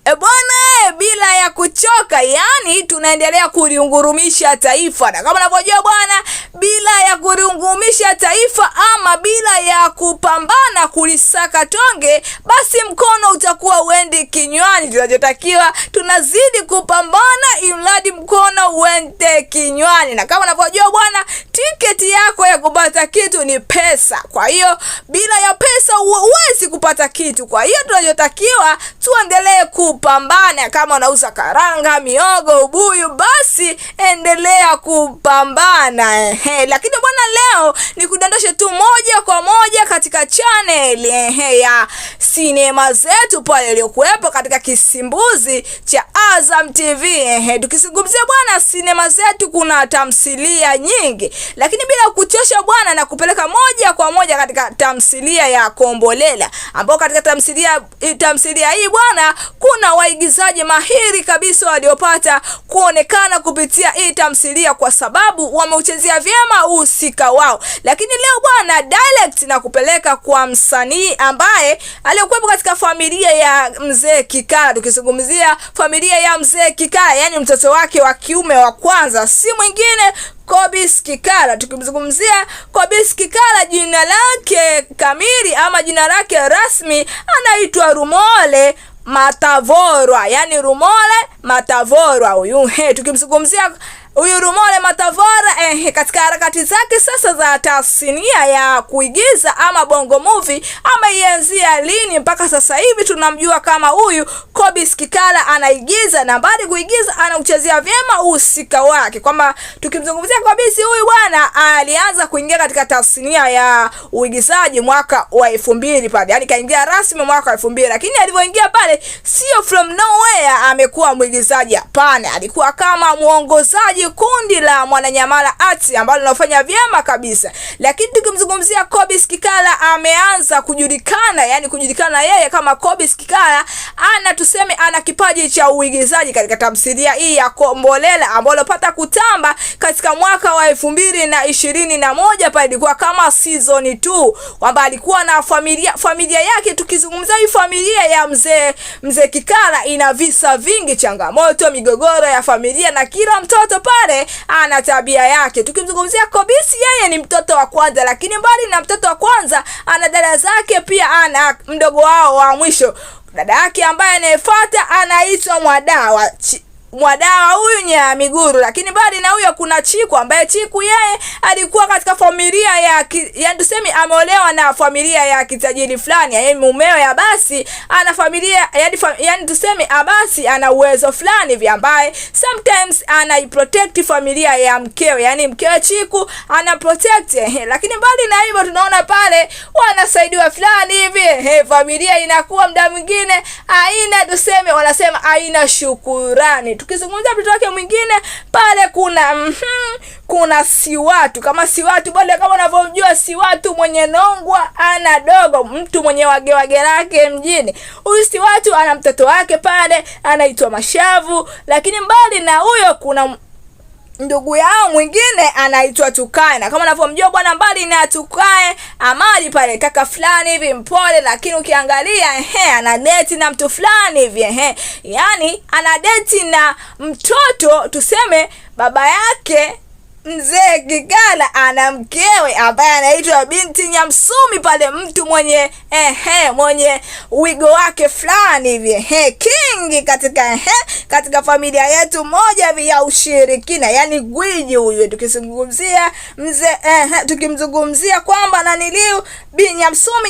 E bwana, bila ya kuchoka, yani tunaendelea kuliungurumisha taifa, na kama unavyojua bwana, bila ya kuliungurumisha taifa ama bila ya kupambana kulisaka tonge, basi mkono utakuwa uendi kinywani. Tunachotakiwa tunazidi kupambana, imradi mkono uende kinywani, na kama unavyojua bwana, tiketi yako ya kupata kitu ni pesa. Kwa hiyo bila ya pesa huwezi kupata kitu. Kwa hiyo tunachotakiwa tuendelee kupambana. Kama unauza karanga, miogo, ubuyu, basi endelea kupambana. Ehe, lakini bwana, leo ni kudondoshe tu moja kwa moja katika channel ehe, ya sinema zetu pale iliyokuwepo katika kisimbuzi cha Azam TV. Ehe, tukizungumzia bwana sinema zetu kuna tamthilia nyingi, lakini bila kuchosha bwana, na kupeleka moja kwa moja katika tamthilia ya Kombolela, ambao katika tamthilia hii bwana kuna waigizaji mahiri kabisa waliopata kuonekana kupitia hii tamthilia kwa sababu wameuchezea vyema uhusika wao. Lakini leo bwana, direct na kupeleka kwa msanii ambaye aliyokuwepo katika familia ya mzee Kikala. Tukizungumzia familia ya mzee Kikala, yani mtoto wake wa kiume wa kwanza, si mwingine Kobisi Kikala. Tukimzungumzia Kobisi Kikala, jina lake kamili ama jina lake rasmi anaitwa Rumole Matavorwa, yani Rumole Matavorwa huyu. He, tukimzungumzia huyu Rumole Matavora katika harakati zake sasa za tasnia ya kuigiza ama bongo movie ameianzia lini mpaka sasa hivi tunamjua kama huyu Kobisi Kikala anaigiza, na mbali kuigiza anauchezea vyema uhusika wake. Kwamba tukimzungumzia Kobisi huyu bwana alianza kuingia katika tasnia ya uigizaji mwaka wa 2000 pale, yani kaingia rasmi mwaka wa 2000, lakini alivyoingia pale sio from nowhere amekuwa mwigizaji, hapana, alikuwa kama mwongozaji kundi la Mwananyamala Arts ambalo linafanya vyema kabisa. Lakini tukimzungumzia Kobisi Kikala ameanza kujulikana, yani kujulikana yeye kama Kobisi Kikala ana tuseme ana kipaji cha uigizaji katika tamthilia hii ya Kombolela ambayo alipata kutamba katika mwaka wa 2021 pale ilikuwa kama season 2, kwamba alikuwa na familia yake. Tukizungumzia hii familia ya mzee Kikala ina visa vingi, changamoto, migogoro ya familia na kila mtoto pale ana tabia yake. Tukimzungumzia Kobisi, yeye ni mtoto wa kwanza, lakini mbali na mtoto wa kwanza ana dada zake pia, ana mdogo wao wa mwisho, dada yake ambaye anayefuata anaitwa Mwadawa. Mwadawa huyu Nyamiguru. Lakini mbali na huyo kuna Chiku ambaye Chiku yeye alikuwa katika familia ya yaani tuseme ameolewa na familia ya kitajiri fulani, yaani mumewe Abasi ana familia yaani yaani tuseme Abasi ana uwezo fulani hivi ambaye sometimes anaiprotect familia ya mkewe, yaani mkewe Chiku ana protect. Lakini mbali na hivyo tunaona pale wanasaidiwa fulani hivi, familia inakuwa muda mwingine haina tuseme wanasema haina shukurani. Tukizungumzia mtoto wake mwingine pale kuna kuna Siwatu. Kama Siwatu bwana, kama unavyomjua Siwatu mwenye nongwa ana dogo, mtu mwenye wage lake mjini. Huyu Siwatu ana mtoto wake pale anaitwa Mashavu. Lakini mbali na huyo kuna ndugu yao mwingine anaitwa Tukae, na kama unavyomjua bwana, mbali na Tukae Amadi pale kaka fulani hivi mpole, lakini ukiangalia ehe, ana date na mtu fulani hivi ehe, yani ana date na mtoto tuseme baba yake mzee Kikala ana mkewe ambaye anaitwa binti Nyamsumi pale, mtu mwenye ehe, mwenye wigo wake fulani hivi ehe, kingi katika ehe, katika familia yetu moja hivi ya ushirikina, yani gwiji huyu. Tukizungumzia mzee ehe, tukimzungumzia kwamba naniliu bi Nyamsumi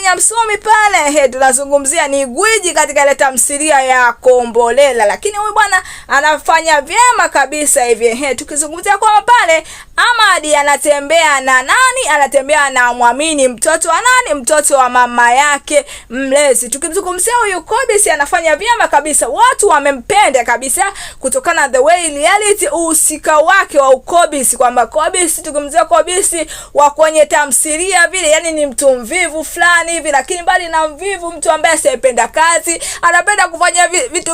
Nyamsumi pale ehe, tunazungumzia ni gwiji katika ile tamthilia ya Kombolela, lakini huyu bwana anafanya vyema kabisa hivi ehe. Tukizungumzia kwamba pale Amadi anatembea na nani? Anatembea na Mwamini, mtoto wa nani? Mtoto wa mama yake mlezi. Tukimzungumzia huyu Kobisi anafanya vyema kabisa, watu wamempenda kabisa kutokana na the way reality uhusika wake wa Ukobisi, kwamba Kobisi, tukimzungumzia Kobisi wa kwenye tamthilia vile, yani ni mtu mvivu fulani hivi, lakini mbali na mvivu, mtu ambaye asiyependa kazi, anapenda kufanya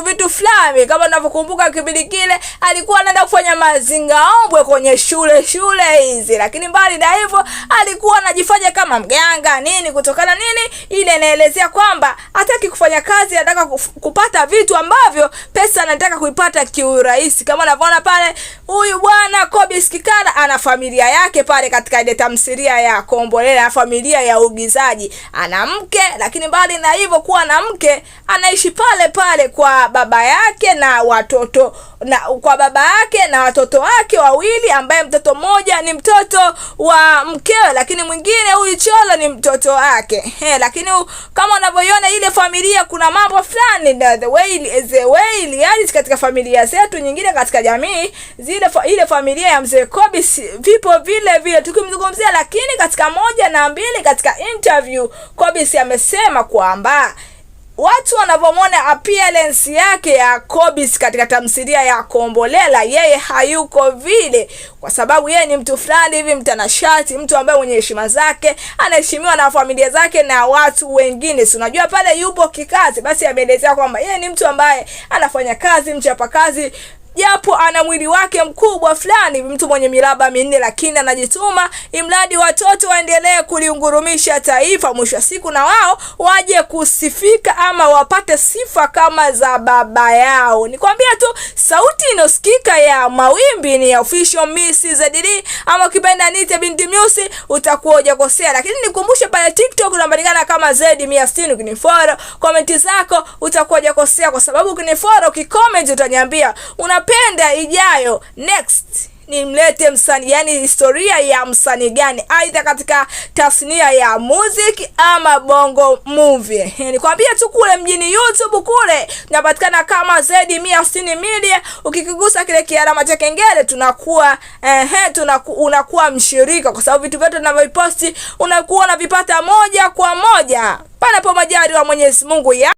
vitu fulani. Kama unavyokumbuka kipindi kile alikuwa anaenda kufanya mazingaombwe kwenye shule shule hizi. Lakini mbali na hivyo, alikuwa anajifanya kama mganga nini, kutokana nini, ile inaelezea kwamba hataki kufanya kazi, anataka kupata vitu ambavyo pesa anataka kuipata kiurahisi. Kama unavyoona pale, huyu bwana Kobisi Kikala ana familia yake pale katika ile tamthilia ya Kombolela, familia ya uigizaji, ana mke. Lakini mbali na hivyo kuwa na mke, anaishi pale pale kwa baba yake na watoto na kwa baba yake na watoto wake wawili, ambaye mtoto mmoja ni mtoto wa mkewe, lakini mwingine huyu Cholo ni mtoto wake. He, lakini kama unavyoiona ile familia, kuna mambo fulani the way reality katika familia zetu nyingine katika jamii zile ile familia ya mzee Kobisi vipo vile vile tukimzungumzia. Lakini katika moja na mbili katika interview Kobisi amesema kwamba watu wanavyomwona appearance yake ya Kobisi katika tamthilia ya Kombolela, yeye hayuko vile, kwa sababu yeye ni mtu fulani hivi mtanashati, mtu ambaye mwenye heshima zake, anaheshimiwa na familia zake na watu wengine. Si unajua pale yupo kikazi. Basi ameelezea kwamba yeye ni mtu ambaye anafanya kazi, mchapakazi, japo ana mwili wake mkubwa fulani, mtu mwenye miraba minne, lakini anajituma imradi watoto waendelee kuliungurumisha taifa, mwisho wa siku na wao waje kusifika ama wapate sifa kama za baba yao. Nikwambia tu sauti inosikika ya mawimbi ni ya official Miss ZD, ama ukipenda nite Binti Music, utakuwa hujakosea. Lakini nikumbushe pale TikTok unapatikana kama Z160, ukinifollow comment zako utakuwa hujakosea, kwa sababu ukinifollow ukicomment utaniambia unapenda ijayo next nimlete msanii, yani historia ya msanii gani, aidha katika tasnia ya music ama bongo movie. Nikwambia tu kule mjini YouTube kule tunapatikana kama Z160 Media. Ukikigusa kile kialama cha kengele tunakuwa unakuwa mshirika, kwa sababu vitu vyote tunavyoposti unakuwa unavipata moja kwa moja, panapo majaliwa Mwenyezi Mungu ya.